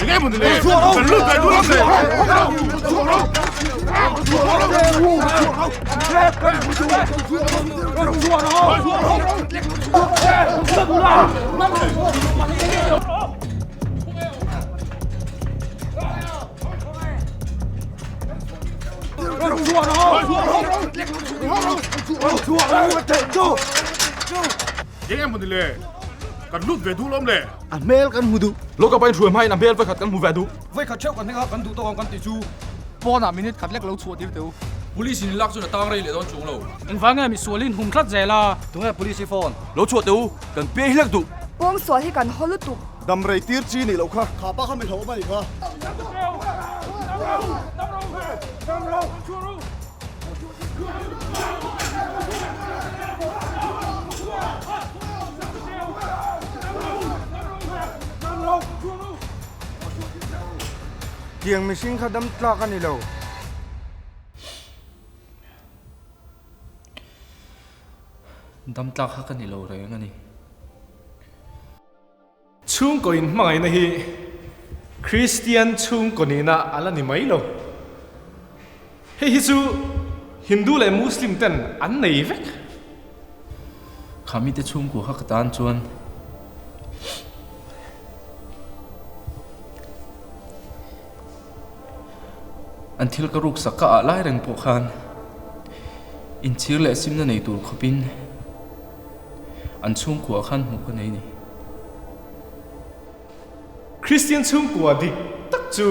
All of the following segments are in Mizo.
Enge maw ni le? Kan lut ve duh lawm le. Eng emaw ni le? Kan lut ve duh lawm le? A hmel kan hmu duh. Lo ka pain hruai hmain a hmel vawikhat kan hmu ve duh. Vawikhat theuh kan hming a kan duh tawk ang kan tih chu. Pawnah minute khat lek lo chhuah tir teh u. Police in lak chuan a tang rei leh dawn chung lo. Engvang nge misual in hum tlat zel a? Tunge police hi phone? Lo chhuah teh u, kan pe hi lek duh. Pawng sual hi kan haw lutuk. Dam rei tir chi nih loh kha. Kha pa kha mi hlauh awm a nih kha. Tiang mihring kha dam tlak a ni lo. Dam tlak kha ka ni lo reng a ni. Chhungkaw inhmangaihna hi Kristian chhungkaw nihna a la ni mai lo. Hei hi chu Hindu leh Muslim ten an nei vek. Kha mite chhungkua kha ka tan chuan an thil ka ruksak ka ah lai reng pawh khan inchhir leh simna nei tur khawpin An chhungkua khan hmuh ka nei ni. Kristian chhungkua dik tak chu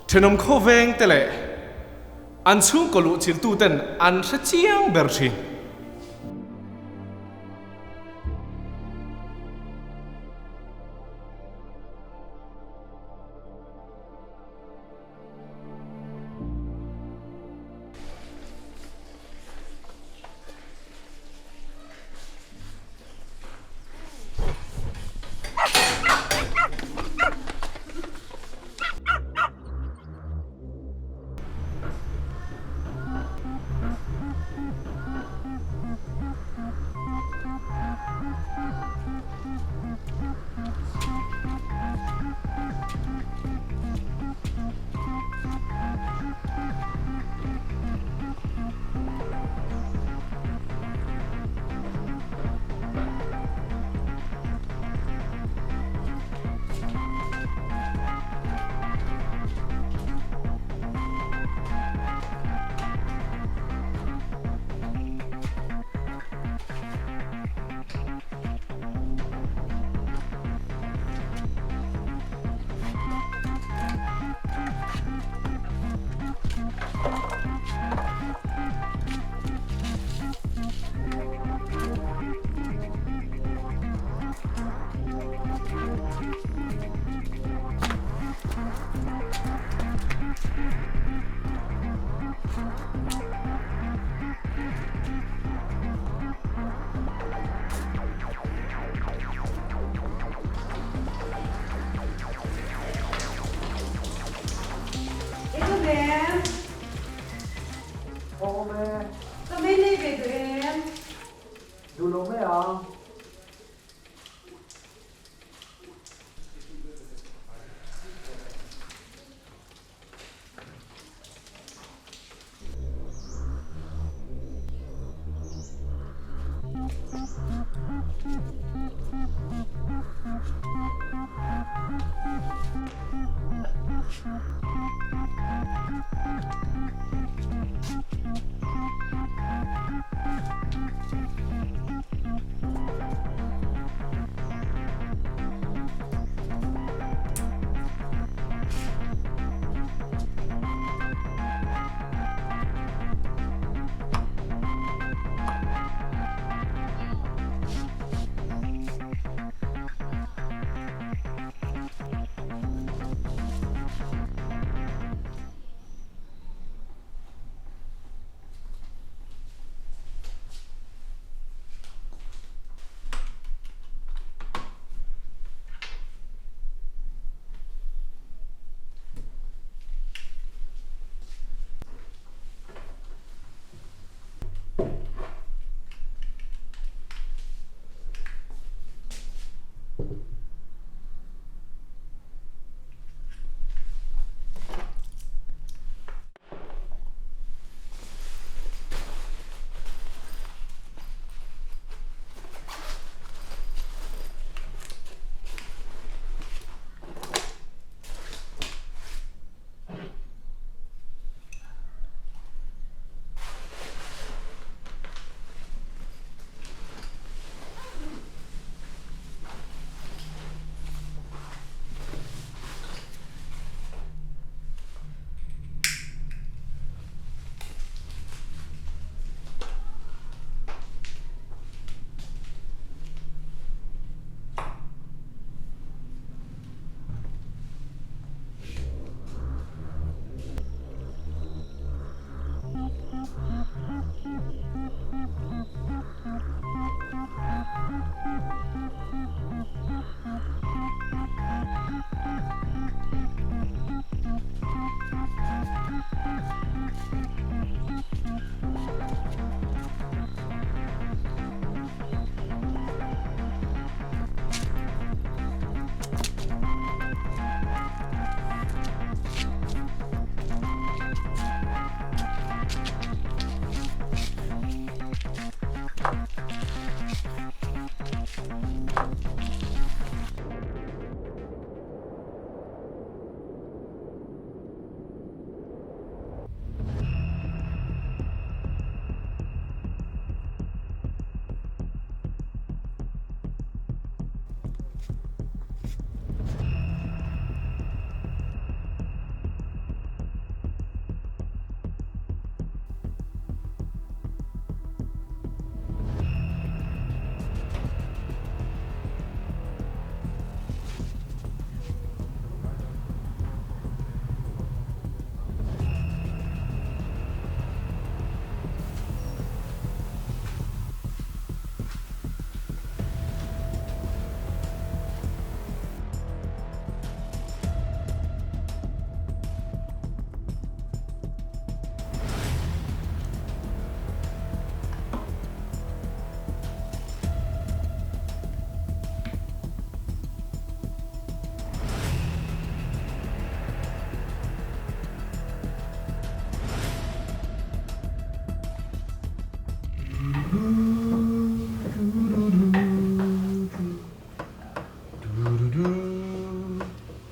thenawm khawveng te leh an chhungkaw luhchilh tuten an hre chiang ber thin.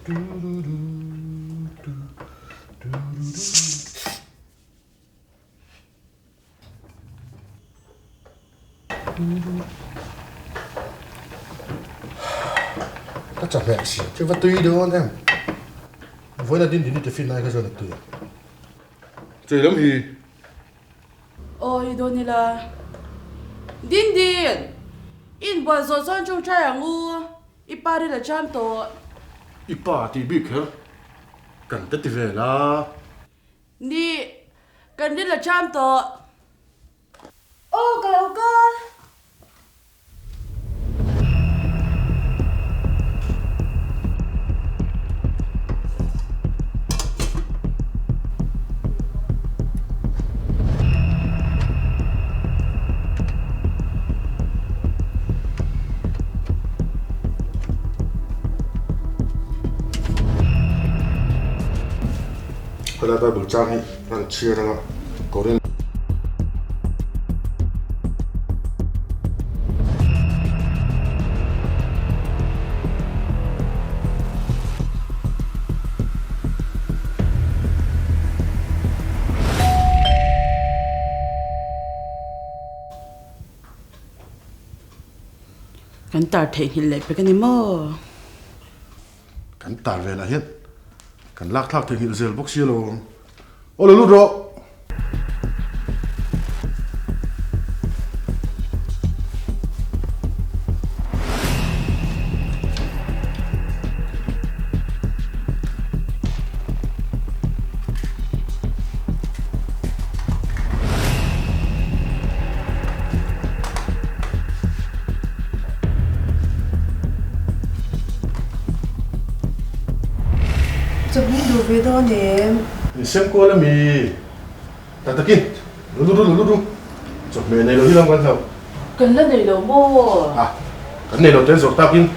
Ka chahmeh si chu va tui dawn em. Vawiin a din din i tiffin ai kha chuan a tui. Chei lam hi. Awi dawn ila. Din din! Inbual zawh chuan ṭawngṭai ang u. I pa ril a cham tawh. I pa tih bik kher kan ta ti vel a. Ni, kan ril a cham tawh. Aw ka lo kal. Helai Bible chang hi an chhiar anga Korin Kan tar theihnghilh leh pek a ni maw? Kan tar velah hian kan lak thlak theihnghilh zel bawk si alawm. Aw lo lut rawh! Chawhming duh ve dawn em? In sem kual ami? Tak takin, lo lut ru, lo lut ru. Chawhmeh nei lo hi lam kan hlauh. Kan la nei lo maw? A, kan nei lo ten zawk takin.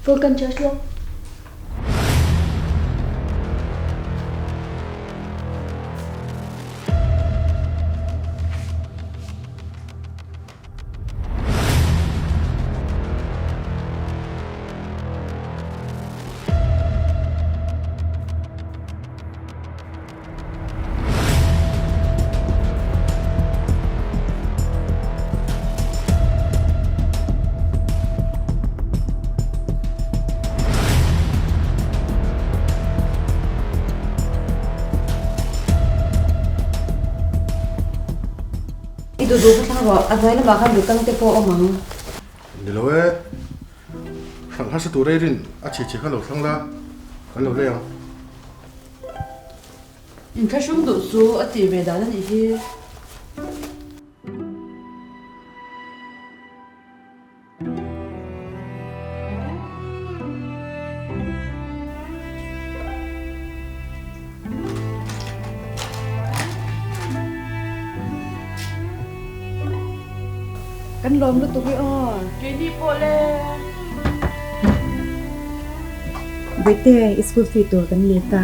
Full kan charge lo. I duh duh kha thlang rawh, a hnuai lamah khan duhtang te pawh a awm ang. Ni lo e, hralh hmasa tur ei rin a chhe chhe kha lo thlang la, kan lo lei ang. Inthlahrung duh chu a tih ve dan a nih hi. Kan lawm lutuk i aw. Keini pawh le. Bawihte, i school fee tur kan nei ta.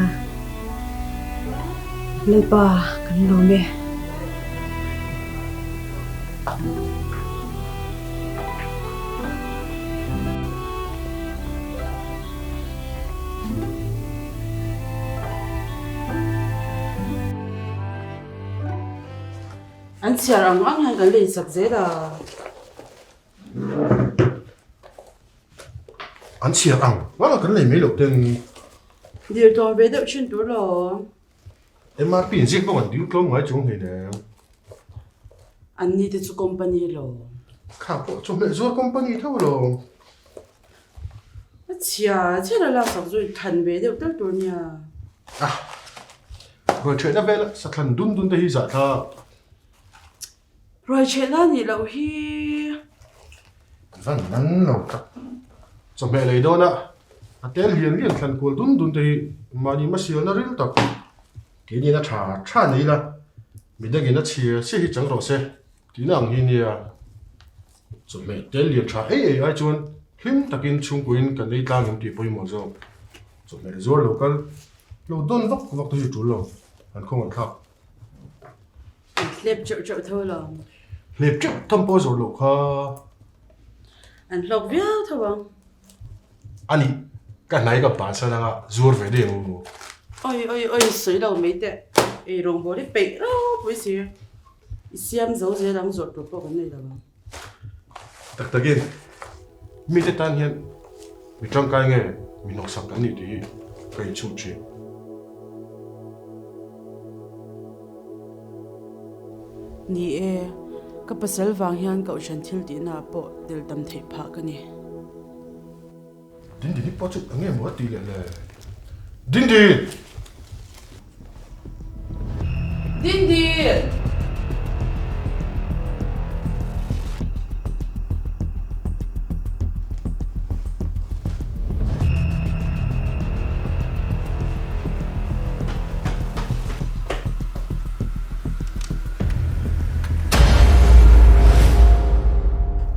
Lalpa, kan lawm e. An chhiar ang ang hian kan lei chak zel a. An chhiar ang ang a kan lei mai loh ten. Dir tawn ve deuh thin tur lo. MRP in ziak bawk an dil tlawm ngai chung hleinem. An ni te chu company lo. Kha pawh chawhmeh zuar company tho lo. A chhia chhiar a lak sak chu i than ve deuh tal tur nia. Ah, ruai chhehna vel a sathlan dun dun te hi zah thlak. Ruai chhehna nih loh hi. Van nan lo tak. Chawhmeh lei dawn a, a tel lian lian thlan kual dun dun te hi mahni hmasialna ril tak. Keini in a tha tha nei ila, midangin a chhia chhia hi chang rawh se tihna ang hi nia. Chawhmeh tel lian tha ei ei ai chuan hlim takin chhungkuiin kan ei tlang em tih pawimawh zawk. Chawhmeh zuar lo kal lo dawn vak vak te hi tul lo, an khawngaih thlak. An hlep teuh teuh tho lo. Hlep teuh tham pawh a zawrh loh kha. An hlawk viau tho ang. A nih. Ka hnai ka bansan anga zuar ve daih ang u. Oi oi oi sawi lo mai teh. Ei rawngbawl hi peih ropui si. I siam zo zel ang zawrh tur pawh kan nei lo ang. Tak takin mite tan hian mi tangkai nge mi hnawksak kan nih tih hi ka inchhut thin. Ni e, ka pasal vang hian kohhran thil tihnaah pawh tel tam theih phah ka ni. Dindini pawh chu eng nge maw a tih leh le? Dindin! Dindin!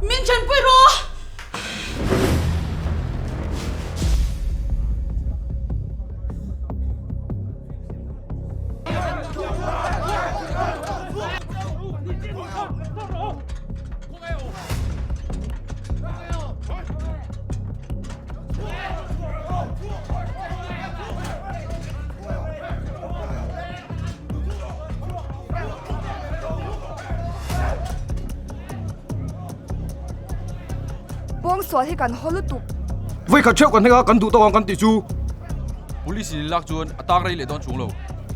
Min ṭanpui rawh! Pawngsual hi kan haw lutuk. Voi khat theuh kan hnek a, kan duh tawk ang kan tih chu. Police in lak chuan a tang rei leh dawn chung lo.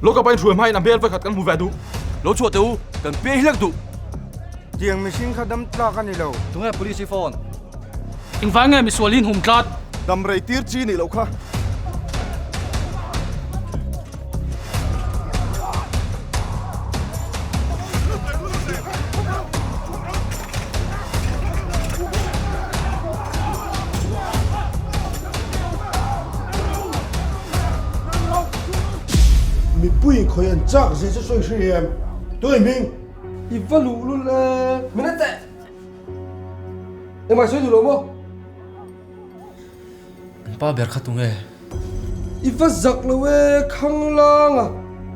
Lo ka pain hruai hmain a hmel voi khat kan hmu ve duh. Lo chhuah teh u, kan pe hlek duh. Tiang mihring kha dam tlak a ni lo. Tunge police hi phone? Engvang nge misual in hum tlat? Dam rei tir chi nih loh kha. Mipui khawi an chak zia chu sawi hri em? Tunge hming? I va luh lul e, min a teh! Engmah i sawi duh lo maw? An pa ber kha tunge? I va zak lo e, Khanglang a,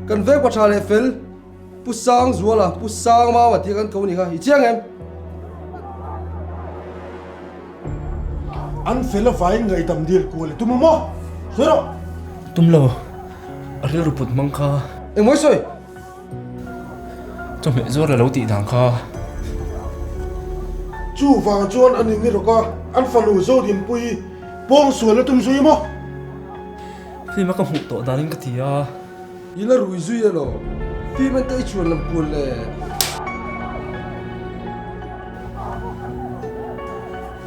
kan veng pa tha leh fel, Pu Sangzuala, Pu Sangmama tih kan ko ni kha, i chiang em? An fel avangin ngaihdam dil kual i tum a maw? Sawi rawh! Tum lo, a rilru put hmang kha. Engmaw i sawi? Chawhmeh zuar a lo tih dan kha. Chuvang chuan an in rawk a, an fanu Zodinpuii pawng sual a tum zui maw? Film a ka hmuh tawh danin ka ti a. I la rui zui elaw? Film en te i chhuan lam kual le.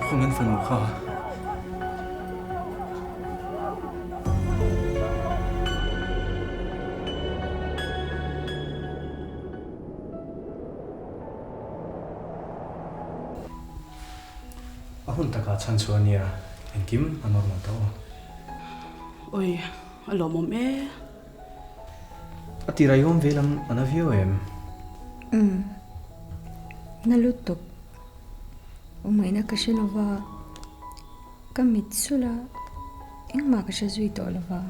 Khawngin fanu kha. A hun takah chhan chhuah a nia, engkim a normal tawh aw. Oi, a lawmawm e. A tir ai awm ve lam a na viau em? Umm, na lutuk. Awmngaihna ka hre lova. Ka mit sulh a, engmah ka hre zui tawh lo va.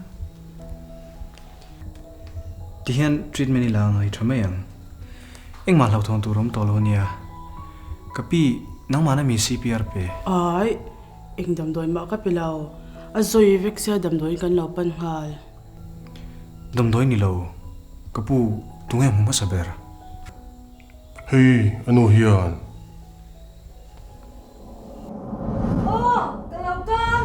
Tihian treatment i la ngai tha mai ang. Engmah hlauhthawn tur awm tawh lo ania. Ka pi, nangmahna mi CPR pe. Ai, eng damdawi mah ka pe lo. A zawi vek sia damdawiin kan lo pan nghal. Damdawi ni lo, ka pu tunge hmu hmasa ber? Hei, a nu hian. Aw, ka lo kal!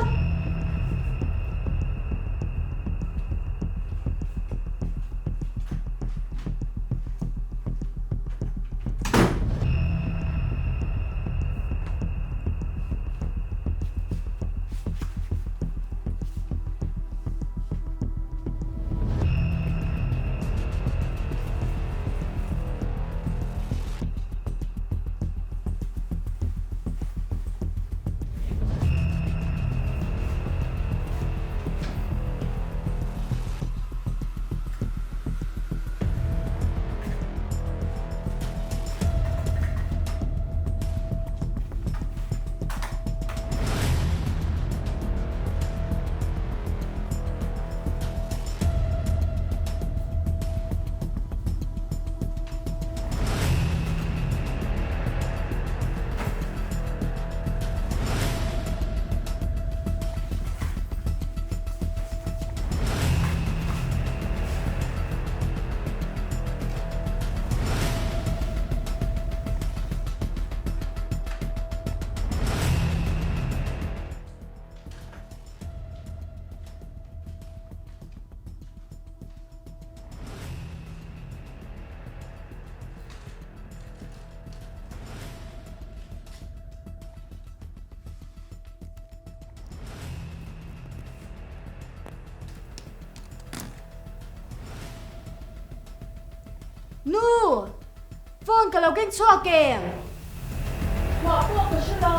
Nu! Phone ka lo keng chhuak em? Chhuah pawh ka hre lo.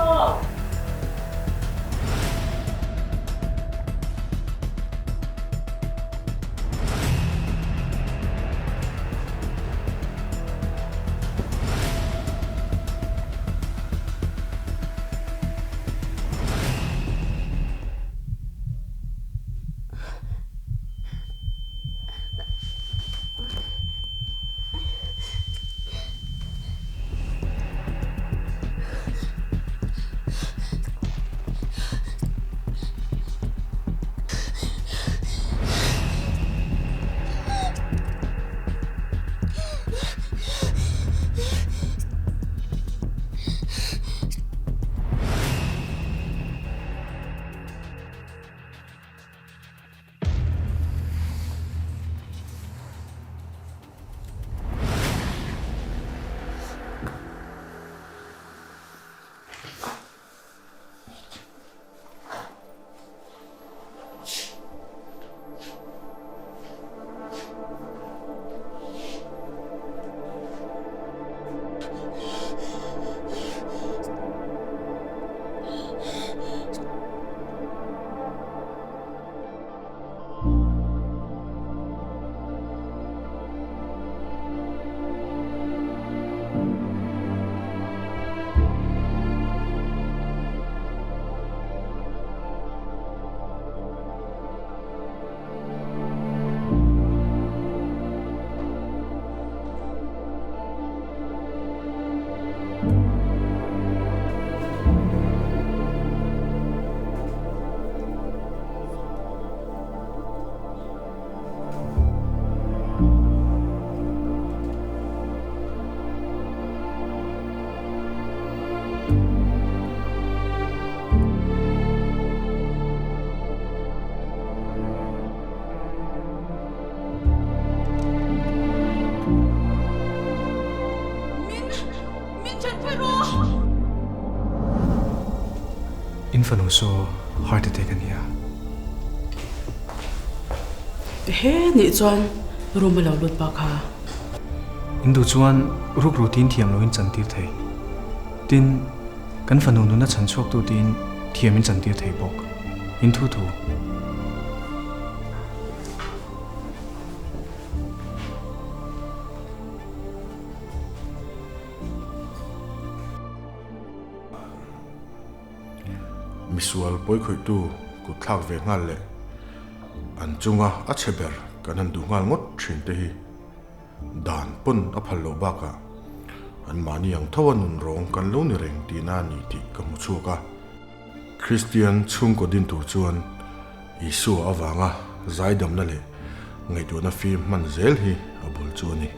Min, min then phei rawh! In fanu saw heart attack a nia. He nih chuan room a lo lut bak ha. In duh chuan rukru tin thiam loin chantir thei. Tin, kan fanu nuna chhan chhuaktu tiin thiam in chantir thei bawk. In thu thu. Misual pawikhawihtu kut thlak ve nghal leh an chunga a chhe ber kan han duh nghal ngawt thin te hi dan pawn a phal loh bakah anmahni ang tho a nunrawng kan lo ni reng tihna a ni tih ka hmu chhuak a. Kristian chhungkaw din tur chuan Isua avanga zaidamna leh ngaihtuahna fim hman zel hi a bul chu a ni.